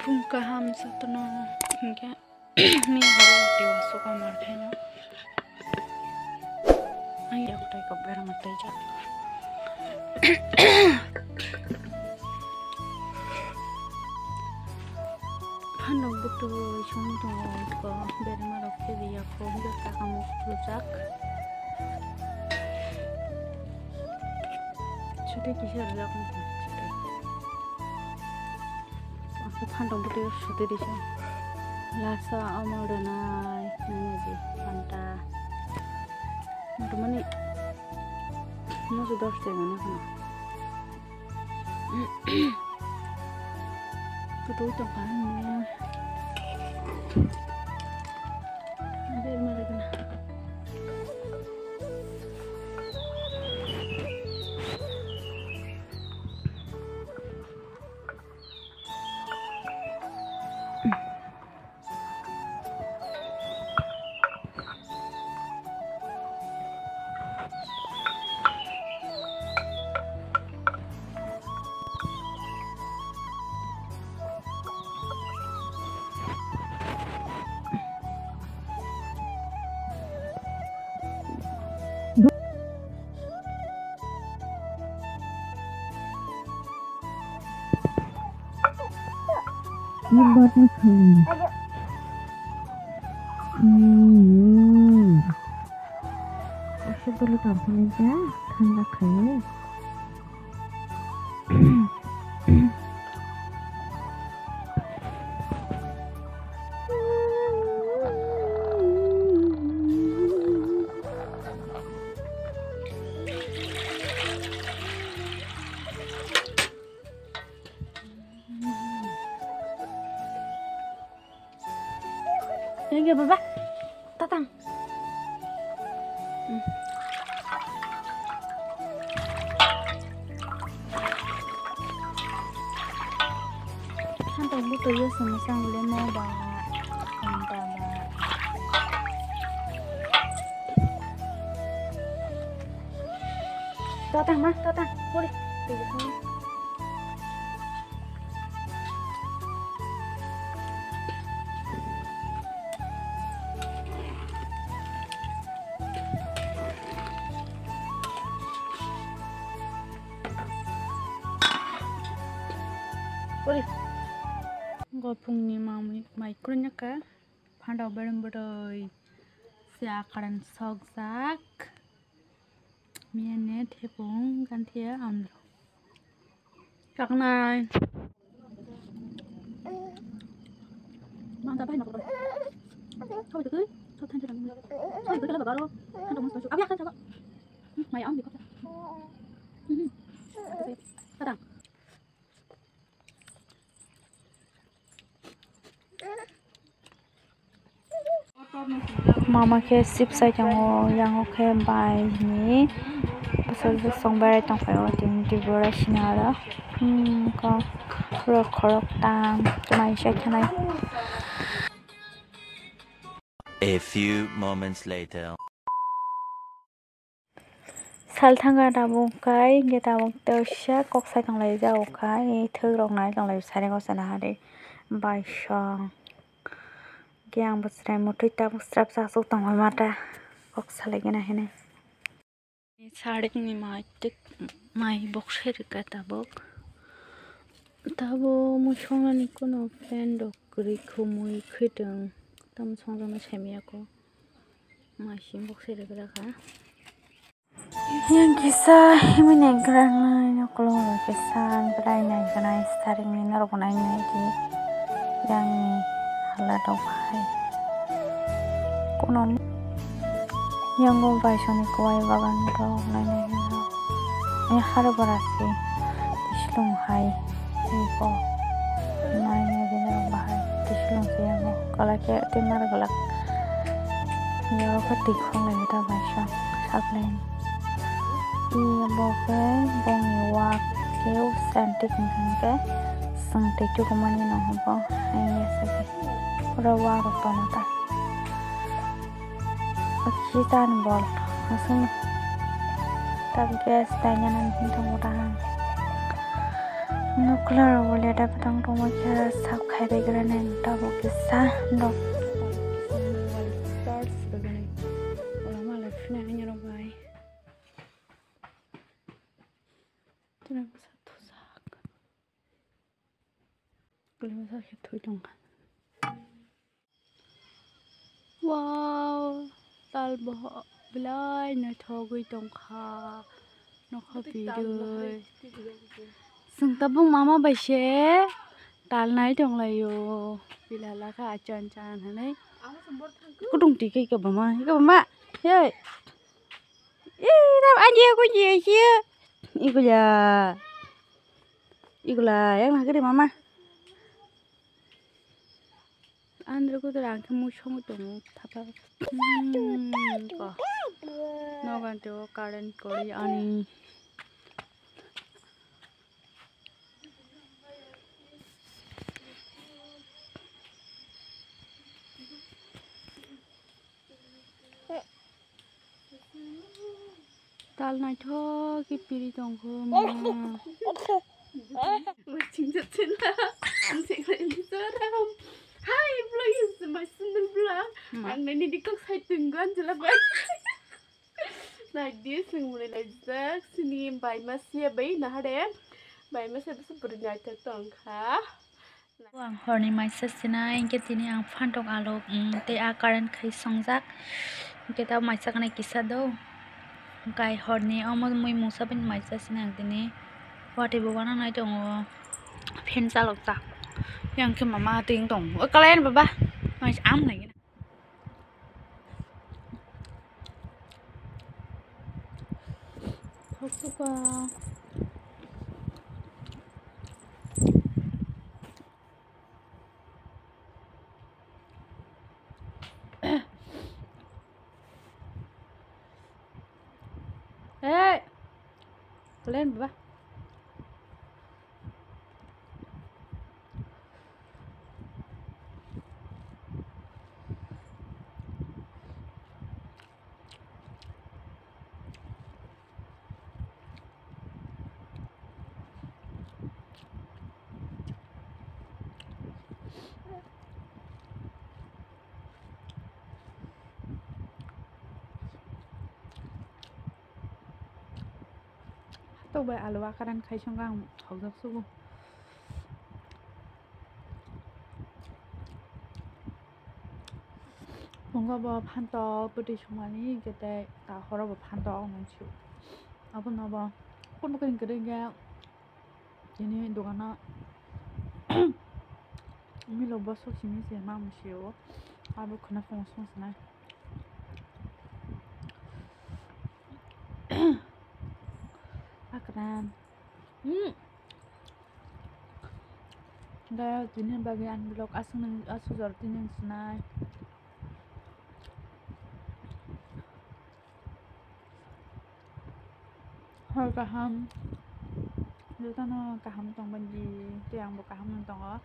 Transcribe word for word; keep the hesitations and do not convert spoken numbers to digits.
Pung kaham jotono hingke ni horo dewa soka mar khaino. Ang ya kotai kok berang tei jak. Phandok butui song tongo ko berma rok tei ya ko berta kamo rujak. Chuti kisa rujak. Ang phandok butui suti di song. Lasa omo rwnai nangya ji panta. Motomani musu dos tega na khana. Kutu tongkha nini. Ada yang mana kena? Ni bottle khani. Hmm. Ashe bole kampani ja thanda khaye. Ini baba, tatang. Hmm. Hantok buto yo sama sang lemo ba, kanta ba. Tatang ma, tatang, boleh. Gopungni mamwi mai kurunaka phanda bereng bwrwi se akaran sokjak. Miyane thepung ganthia andro. Chaknai. Manta bai nokol. Kau itu tuh, kau thanju dong. Kau itu kalau baru, kan dong masuk. Abi akan coba. Maya am dikot. Kadang. Mama khe sip sai tongo, yango khe bai ni bwsajwk song berai tongphai o, tini Tripura sina aro. Hmm, kok khorok khorok tam twmai sai thanai. A few moments later. Salthangkha tabuk kai, hingke tabuk teisa kok sai tonglaijak o kai, thwk rok nai tonglaijak sari gosa nahari baisong. Hingke ang bo chwrai mwtwi tabuk srap chasuk tongmani mata kok salaigena hinwi. Sarik ni mai tik mai bokse rika tabuk. Tabuk muisongnani kuno fan rok kwrwi khumui khwtwng tamo songjaknai saimanya kok. Mai sim bokse rika kha. Yang kisa himini granai noklo kisa granai granai saringni norok nai nai di yang ni hala dok hai. Kono yang bo bai soni kwai bagan rok nai nai nai. Ni haro bara si tislung hai. Iko. Nai nai din rok bahai. Tislung si yango. Kala khe tei mar glak. Yaro khe twi khok lai ta bai sa. Saklai. Iya bo khe bongni wak khe santik hwnkhe swng twi chukumani no hwnko. Hai ya sa khe. Pura wak rok tono ta. Oxygen bol aswk tabuk gas tainani hinwi tongo ta ang. Nuclear wole ta bwtang tongma khe sak Hai bai gra nai tabuk kisa nok. Mobile charge rwgani. Ola malai phina hanya rok bai. Tuna bwsa thujak. Kuli bwsa khe thui tongkha. Wow, tal boho belai naithogwi tongkha. Nokha bidui. Chwng tabuk mama bai se tal nai tonglaio. Pila lakha achan chan hinwi. Kudung tikhe ika bama, ika bama. Hey. Ih, ram aje ko je sia. Igula. Igula, yang lagi deh mama. Andro ko terang ke musong tongo thapa. Hmm, ko. Nogan to current kori ani. Tal naithok khe piri tongkho ma. Waiting jatse na. Ang se khlai ni soram. Hi, vlog is my single vlog. Ma. Ang nini dikok sai tunggan jela bai. Nai di sing mulai lai jak sini bai ma sia bai na hade. Bai ma sia bwsa bwrwi naithok tongkha. Ang horni maisa sinai, hinkhe tini ang phantok alok, mm, tei a current khai songjak. Hinkhe ta maisa kanai kisa do. Kai horni omo mui mungsa bai maisa sinai ang tini. Watwi bo wana nai tongo. Fan chalok jak. Yang khe mama twi wng tongo. O kalai ani baba. Maisa ang nai. Thok thok. Hey, kalian ba? Hatok bai alu akaran khai songkha ang hokjak sugo. Phungo bo phantok bwtwi songmani, hinkhe tei ta horo bo phantok nang sio. Abono bo kunu kunu kwrwi hinkhe tini dogano milo bosok simi se ma mui sio. Abo khwna phungo song sinai. Akran. Hmm. Da tini bagwi ang vlog aswk nang, aswk jora tini ang sinai. Hor kaham. Jotono kaham tongbaidi, tei angbo kaham tongo.